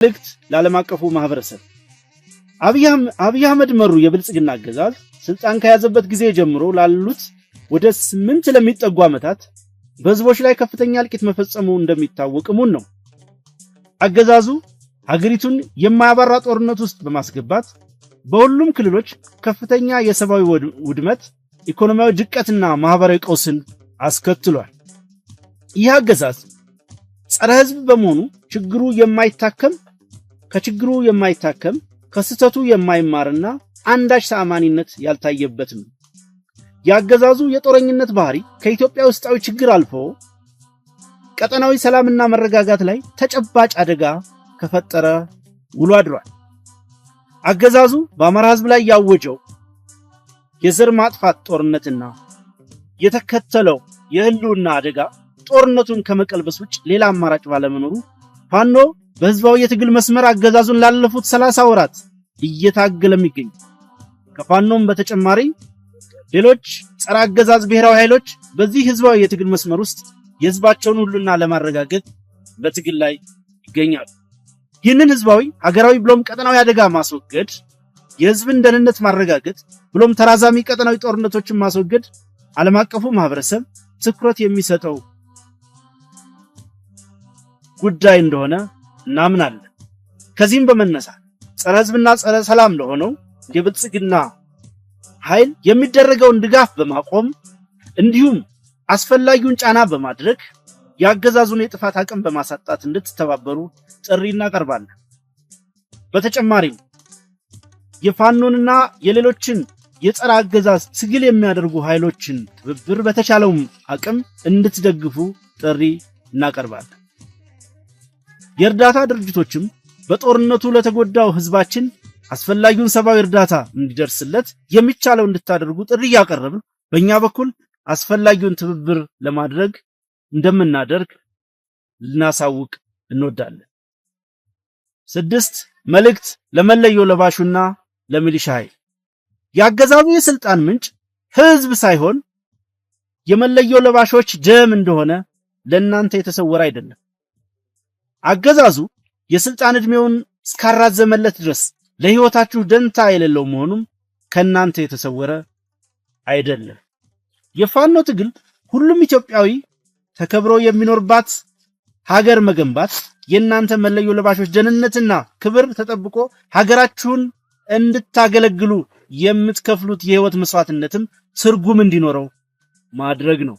መልእክት ለዓለም አቀፉ ማህበረሰብ። አብይ አህመድ መሩ የብልጽግና አገዛዝ ስልጣን ከያዘበት ጊዜ ጀምሮ ላሉት ወደ 8 ለሚጠጉ ዓመታት በህዝቦች ላይ ከፍተኛ እልቂት መፈጸሙ እንደሚታወቅ እሙን ነው። አገዛዙ ሀገሪቱን የማያባራ ጦርነት ውስጥ በማስገባት በሁሉም ክልሎች ከፍተኛ የሰብአዊ ውድመት፣ ኢኮኖሚያዊ ድቀትና ማህበራዊ ቀውስን አስከትሏል። ይህ አገዛዝ ጸረ ህዝብ በመሆኑ ችግሩ የማይታከም ከችግሩ የማይታከም፣ ከስህተቱ የማይማርና አንዳች ተአማኒነት ያልታየበትም። የአገዛዙ የጦረኝነት ባህሪ ከኢትዮጵያ ውስጣዊ ችግር አልፎ ቀጠናዊ ሰላምና መረጋጋት ላይ ተጨባጭ አደጋ ከፈጠረ ውሎ አድሯል። አገዛዙ በአማራ ህዝብ ላይ ያወጀው የዘር ማጥፋት ጦርነትና የተከተለው የህልውና አደጋ ጦርነቱን ከመቀልበስ ውጭ ሌላ አማራጭ ባለመኖሩ ፋኖ በህዝባዊ የትግል መስመር አገዛዙን ላለፉት 30 ወራት እየታገለም ይገኛል። ከፋኖም በተጨማሪ ሌሎች ጸረ አገዛዝ ብሔራዊ ኃይሎች በዚህ ህዝባዊ የትግል መስመር ውስጥ የህዝባቸውን ሁሉና ለማረጋገጥ በትግል ላይ ይገኛሉ። ይህንን ህዝባዊ፣ ሀገራዊ ብሎም ቀጠናዊ አደጋ ማስወገድ፣ የህዝብን ደህንነት ማረጋገጥ ብሎም ተራዛሚ ቀጠናዊ ጦርነቶችን ማስወገድ ዓለም አቀፉ ማህበረሰብ ትኩረት የሚሰጠው ጉዳይ እንደሆነ እናምናለን። ከዚህም በመነሳት ጸረ ህዝብና ጸረ ሰላም ለሆነው የብልጽግና ኃይል የሚደረገውን ድጋፍ በማቆም እንዲሁም አስፈላጊውን ጫና በማድረግ የአገዛዙን የጥፋት አቅም በማሳጣት እንድትተባበሩ ጥሪ እናቀርባለን። በተጨማሪም የፋኖንና የሌሎችን የጸረ አገዛዝ ትግል የሚያደርጉ ኃይሎችን ትብብር በተቻለውም አቅም እንድትደግፉ ጥሪ እናቀርባለን። የእርዳታ ድርጅቶችም በጦርነቱ ለተጎዳው ህዝባችን አስፈላጊውን ሰብአዊ እርዳታ እንዲደርስለት የሚቻለው እንድታደርጉ ጥሪ እያቀረብን በእኛ በኩል አስፈላጊውን ትብብር ለማድረግ እንደምናደርግ ልናሳውቅ እንወዳለን። 6፣ መልእክት ለመለዮ ለባሹና ለሚሊሻ ኃይል። ያገዛዙ የስልጣን ምንጭ ህዝብ ሳይሆን የመለዮ ለባሾች ደም እንደሆነ ለእናንተ የተሰወረ አይደለም። አገዛዙ የስልጣን ዕድሜውን እስካራዘመለት ድረስ ለህይወታችሁ ደንታ የሌለው መሆኑም ከእናንተ የተሰወረ አይደለም። የፋኖ ትግል ሁሉም ኢትዮጵያዊ ተከብሮ የሚኖርባት ሀገር መገንባት፣ የእናንተ መለዮ ለባሾች ደህንነትና ክብር ተጠብቆ ሀገራችሁን እንድታገለግሉ የምትከፍሉት የህይወት መስዋዕትነትም ትርጉም እንዲኖረው ማድረግ ነው።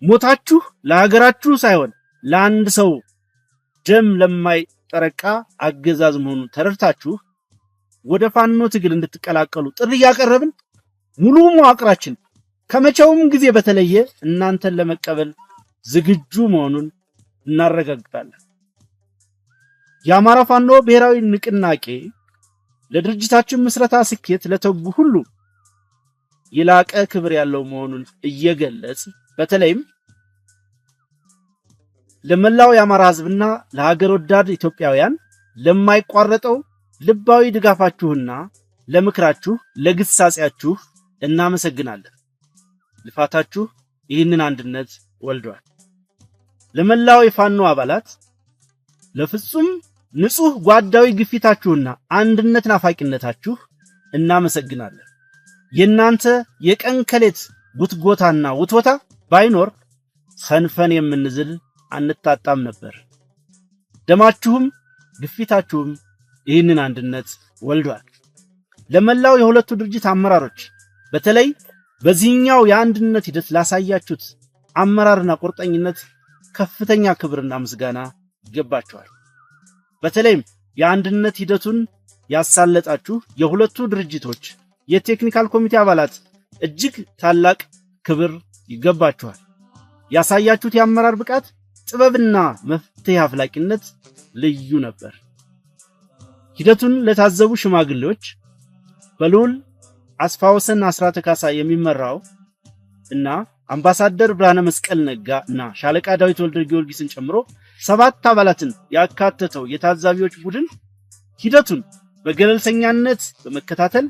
ሞታችሁ ለሀገራችሁ ሳይሆን ለአንድ ሰው ደም ለማይጠረቃ አገዛዝ መሆኑን ተረድታችሁ ወደ ፋኖ ትግል እንድትቀላቀሉ ጥሪ እያቀረብን ሙሉ መዋቅራችን ከመቼውም ጊዜ በተለየ እናንተን ለመቀበል ዝግጁ መሆኑን እናረጋግጣለን። የአማራ ፋኖ ብሔራዊ ንቅናቄ ለድርጅታችን ምስረታ ስኬት ለተጉ ሁሉ የላቀ ክብር ያለው መሆኑን እየገለጽ በተለይም ለመላው የአማራ ሕዝብና ለሀገር ወዳድ ኢትዮጵያውያን ለማይቋረጠው ልባዊ ድጋፋችሁና ለምክራችሁ፣ ለግሳጼያችሁ እናመሰግናለን። ልፋታችሁ ይህንን አንድነት ወልዷል። ለመላው የፋኖ አባላት ለፍጹም ንጹህ ጓዳዊ ግፊታችሁና አንድነት ናፋቂነታችሁ እናመሰግናለን። የእናንተ የቀን ከሌት ጉትጎታና ውትወታ ባይኖር ሰንፈን የምንዝል አንታጣም ነበር። ደማችሁም ግፊታችሁም ይህንን አንድነት ወልዷል። ለመላው የሁለቱ ድርጅት አመራሮች በተለይ በዚህኛው የአንድነት ሂደት ላሳያችሁት አመራርና ቁርጠኝነት ከፍተኛ ክብርና ምስጋና ይገባችኋል። በተለይም የአንድነት ሂደቱን ያሳለጣችሁ የሁለቱ ድርጅቶች የ technical ኮሚቴ አባላት እጅግ ታላቅ ክብር ይገባችኋል። ያሳያችሁት የአመራር ብቃት፣ ጥበብና መፍትሄ አፍላቂነት ልዩ ነበር። ሂደቱን ለታዘቡ ሽማግሌዎች በልዑል አስፋወሰን አስራተ ካሳ የሚመራው እና አምባሳደር ብርሃነ መስቀል ነጋ እና ሻለቃ ዳዊት ወልደ ጊዮርጊስን ጨምሮ 7 አባላትን ያካተተው የታዛቢዎች ቡድን ሂደቱን በገለልተኛነት በመከታተል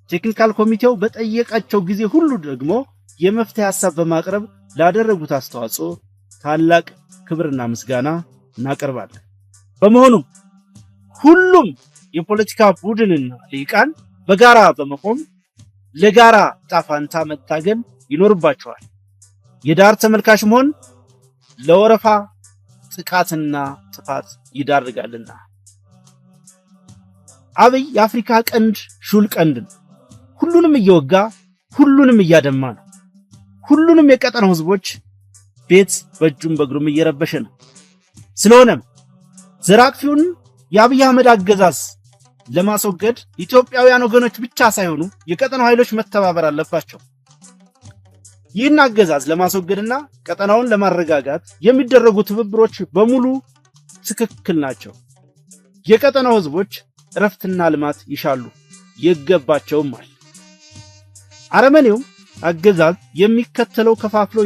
technical ኮሚቴው በጠየቃቸው ጊዜ ሁሉ ደግሞ የመፍትሄ ሐሳብ በማቅረብ ላደረጉት አስተዋጽኦ ታላቅ ክብርና ምስጋና እናቀርባለን። በመሆኑም ሁሉም የፖለቲካ ቡድንና ልሂቃን በጋራ በመቆም ለጋራ ዕጣ ፈንታ መታገል ይኖርባቸዋል። የዳር ተመልካች መሆን ለወረፋ ጥቃትና ጥፋት ይዳርጋልና። አብይ የአፍሪካ ቀንድ ሹል ቀንድ ነው። ሁሉንም እየወጋ ሁሉንም እያደማ ነው። ሁሉንም የቀጠናው ህዝቦች ቤት በእጁም በእግሩም እየረበሸ ነው። ስለሆነም ዘር አጥፊውን የአብይ አህመድ አገዛዝ ለማስወገድ ኢትዮጵያውያን ወገኖች ብቻ ሳይሆኑ የቀጠናው ኃይሎች መተባበር አለባቸው። ይህን አገዛዝ ለማስወገድና ቀጠናውን ለማረጋጋት የሚደረጉ ትብብሮች በሙሉ ትክክል ናቸው። የቀጠናው ህዝቦች እረፍትና ልማት ይሻሉ፣ ይገባቸውማል። አረመኔው አገዛዝ የሚከተለው ከፋፍሎ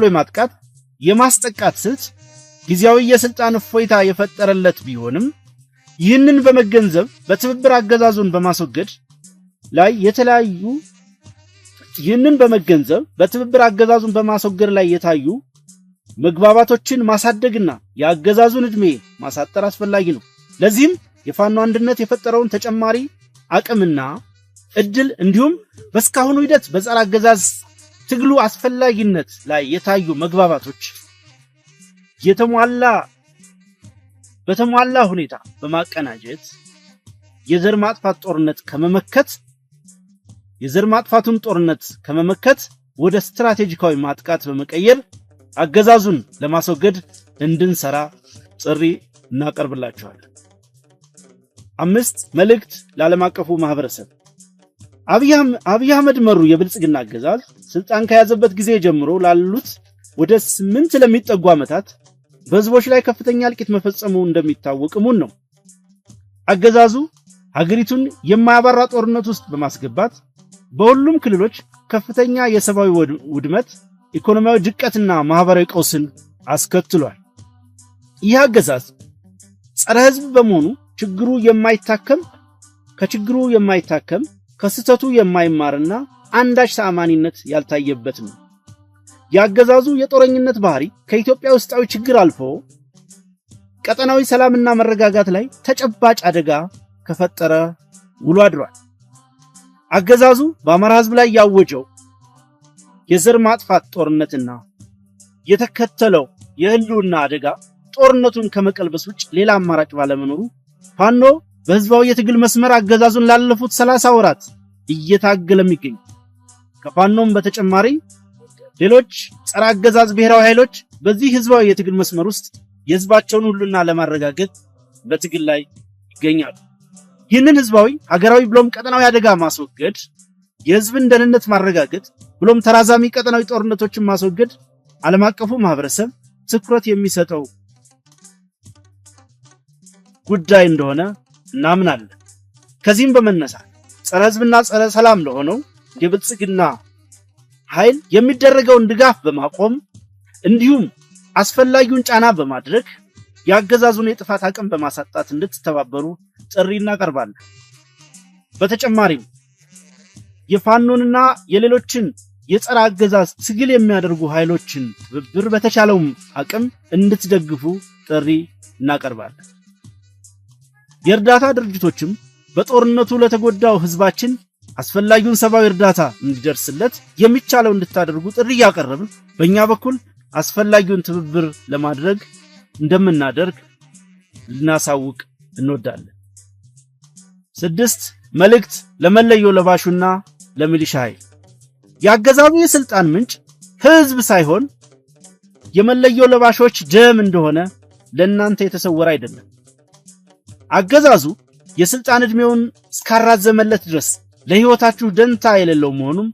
የማጥቃት የማስጠቃት ስልት ጊዜያዊ የስልጣን እፎይታ የፈጠረለት ቢሆንም፣ ይህንን በመገንዘብ በትብብር አገዛዙን በማስወገድ ላይ የተለያዩ ይህንን በመገንዘብ በትብብር አገዛዙን በማስወገድ ላይ የታዩ መግባባቶችን ማሳደግና የአገዛዙን ዕድሜ ማሳጠር አስፈላጊ ነው። ለዚህም የፋኖ አንድነት የፈጠረውን ተጨማሪ አቅምና እድል እንዲሁም በእስካሁኑ ሂደት በጸረ አገዛዝ ትግሉ አስፈላጊነት ላይ የታዩ መግባባቶች በተሟላ ሁኔታ በማቀናጀት የዘር ማጥፋቱን ጦርነት ከመመከት ወደ ስትራቴጂካዊ ማጥቃት በመቀየር አገዛዙን ለማስወገድ እንድንሰራ ጥሪ እናቀርብላችኋለን። አምስት፣ መልእክት ለዓለም አቀፉ ማህበረሰብ። አብይ አህመድ መሩ የብልጽግና አገዛዝ ስልጣን ከያዘበት ጊዜ ጀምሮ ላሉት ወደ 8 ለሚጠጉ ዓመታት በህዝቦች ላይ ከፍተኛ እልቂት መፈጸሙ እንደሚታወቅ እሙን ነው። አገዛዙ ሀገሪቱን የማያባራ ጦርነት ውስጥ በማስገባት በሁሉም ክልሎች ከፍተኛ የሰብአዊ ውድመት፣ ኢኮኖሚያዊ ድቀትና ማህበራዊ ቀውስን አስከትሏል። ይህ አገዛዝ ጸረ ህዝብ በመሆኑ ችግሩ የማይታከም ከችግሩ የማይታከም፣ ከስህተቱ የማይማርና አንዳች ተአማኒነት ያልታየበት ነው። የአገዛዙ የጦረኝነት ባህሪ ከኢትዮጵያ ውስጣዊ ችግር አልፎ ቀጠናዊ ሰላምና መረጋጋት ላይ ተጨባጭ አደጋ ከፈጠረ ውሎ አድሯል። አገዛዙ በአማራ ህዝብ ላይ ያወጀው የዘር ማጥፋት ጦርነትና የተከተለው የህልውና አደጋ ጦርነቱን ከመቀልበስ ውጭ ሌላ አማራጭ ባለመኖሩ ፋኖ በህዝባዊ የትግል መስመር አገዛዙን ላለፉት 30 ወራት እየታገለም ይገኛል። ከፋኖም በተጨማሪ ሌሎች ጸረ አገዛዝ ብሔራዊ ኃይሎች በዚህ ህዝባዊ የትግል መስመር ውስጥ የህዝባቸውን ህልውና ለማረጋገጥ በትግል ላይ ይገኛሉ። ይህንን ህዝባዊ፣ ሀገራዊ ብሎም ቀጠናዊ አደጋ ማስወገድ፣ የህዝብን ደህንነት ማረጋገጥ ብሎም ተራዛሚ ቀጠናዊ ጦርነቶችን ማስወገድ ዓለም አቀፉ ማህበረሰብ ትኩረት የሚሰጠው ጉዳይ እንደሆነ እናምናለን። ከዚህም በመነሳት ጸረ ህዝብና ጸረ ሰላም ለሆነው የብልጽግና ኃይል የሚደረገውን ድጋፍ በማቆም እንዲሁም አስፈላጊውን ጫና በማድረግ የአገዛዙን የጥፋት አቅም በማሳጣት እንድትተባበሩ ጥሪ እናቀርባለን። በተጨማሪም የፋኖንና የሌሎችን የጸረ አገዛዝ ትግል የሚያደርጉ ኃይሎችን ትብብር በተቻለውም አቅም እንድትደግፉ ጥሪ እናቀርባለን። የእርዳታ ድርጅቶችም በጦርነቱ ለተጎዳው ህዝባችን አስፈላጊውን ሰብአዊ እርዳታ እንዲደርስለት የሚቻለው እንድታደርጉ ጥሪ እያቀረብን በእኛ በኩል አስፈላጊውን ትብብር ለማድረግ እንደምናደርግ ልናሳውቅ እንወዳለን። ስድስት፣ መልእክት ለመለዮ ለባሹና ለሚሊሻ ኃይል። የአገዛዙ የስልጣን ምንጭ ህዝብ ሳይሆን የመለዮ ለባሾች ደም እንደሆነ ለእናንተ የተሰወረ አይደለም። አገዛዙ የስልጣን ዕድሜውን እስካራዘመለት ድረስ ለህይወታችሁ ደንታ የሌለው መሆኑም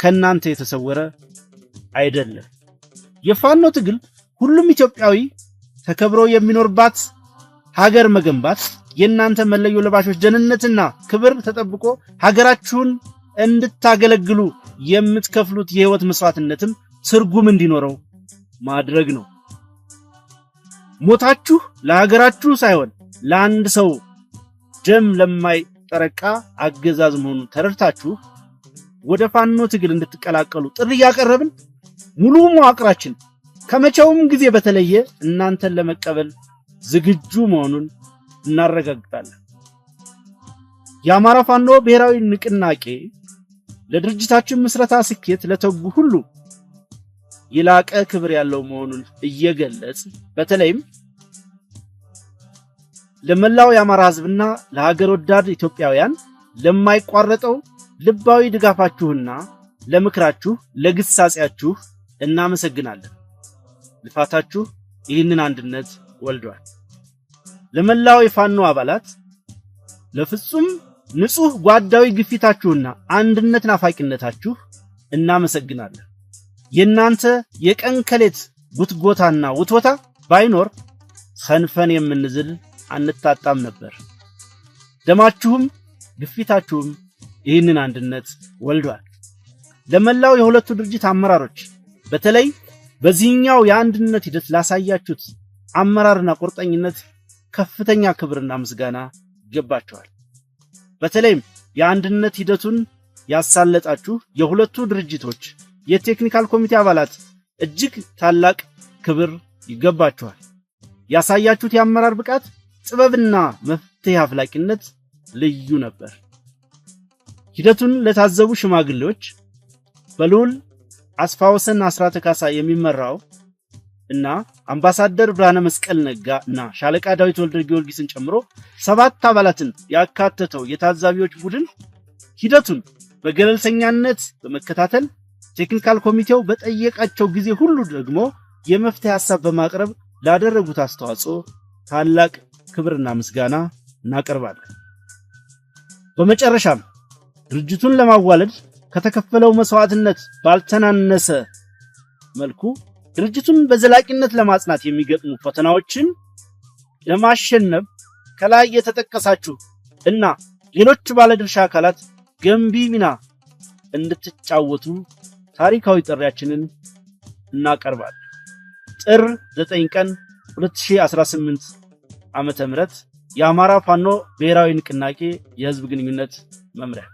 ከእናንተ የተሰወረ አይደለም። የፋኖ ትግል ሁሉም ኢትዮጵያዊ ተከብሮ የሚኖርባት ሀገር መገንባት፣ የእናንተ መለዮ ለባሾች ደህንነትና ክብር ተጠብቆ ሀገራችሁን እንድታገለግሉ የምትከፍሉት የህይወት መስዋዕትነትም ትርጉም እንዲኖረው ማድረግ ነው። ሞታችሁ ለሀገራችሁ ሳይሆን ለአንድ ሰው ደም ለማይጠረቃ አገዛዝ መሆኑን ተረድታችሁ ወደ ፋኖ ትግል እንድትቀላቀሉ ጥሪ እያቀረብን ሙሉ መዋቅራችን ከመቼውም ጊዜ በተለየ እናንተን ለመቀበል ዝግጁ መሆኑን እናረጋግጣለን። የአማራ ፋኖ ብሔራዊ ንቅናቄ ለድርጅታችን ምስረታ ስኬት ለተጉ ሁሉ የላቀ ክብር ያለው መሆኑን እየገለጽ በተለይም ለመላው የአማራ ሕዝብና ለሀገር ወዳድ ኢትዮጵያውያን ለማይቋረጠው ልባዊ ድጋፋችሁና ለምክራችሁ፣ ለግሳጼያችሁ እናመሰግናለን። ልፋታችሁ ይህንን አንድነት ወልዷል። ለመላው የፋኖ አባላት ለፍጹም ንጹህ ጓዳዊ ግፊታችሁና አንድነት ናፋቂነታችሁ እናመሰግናለን። የእናንተ የቀን ከሌት ጉትጎታና ውትወታ ባይኖር ሰንፈን የምንዝል አንታጣም ነበር። ደማችሁም ግፊታችሁም ይህንን አንድነት ወልዷል። ለመላው የሁለቱ ድርጅት አመራሮች በተለይ በዚህኛው የአንድነት ሂደት ላሳያችሁት አመራርና ቁርጠኝነት ከፍተኛ ክብርና ምስጋና ይገባቸዋል። በተለይም የአንድነት ሂደቱን ያሳለጣችሁ የሁለቱ ድርጅቶች የ technical ኮሚቴ አባላት እጅግ ታላቅ ክብር ይገባችኋል። ያሳያችሁት የአመራር ብቃት፣ ጥበብና መፍትሄ አፍላቂነት ልዩ ነበር። ሂደቱን ለታዘቡ ሽማግሌዎች በልዑል አስፋወሰን አስራተ ካሳ የሚመራው እና አምባሳደር ብርሃነ መስቀል ነጋ እና ሻለቃ ዳዊት ወልደ ጊዮርጊስን ጨምሮ 7 አባላትን ያካተተው የታዛቢዎች ቡድን ሂደቱን በገለልተኛነት በመከታተል technical ኮሚቴው በጠየቃቸው ጊዜ ሁሉ ደግሞ የመፍትሄ ሐሳብ በማቅረብ ላደረጉት አስተዋጽኦ ታላቅ ክብርና ምስጋና እናቀርባለን። በመጨረሻም ድርጅቱን ለማዋለድ ከተከፈለው መስዋዕትነት ባልተናነሰ መልኩ ድርጅቱን በዘላቂነት ለማጽናት የሚገጥሙ ፈተናዎችን ለማሸነፍ ከላይ የተጠቀሳችሁ እና ሌሎች ባለድርሻ አካላት ገንቢ ሚና እንድትጫወቱ ታሪካዊ ጥሪያችንን እናቀርባለን። ጥር 9 ቀን 2018 ዓመተ ምህረት የአማራ ፋኖ ብሔራዊ ንቅናቄ የህዝብ ግንኙነት መምሪያ።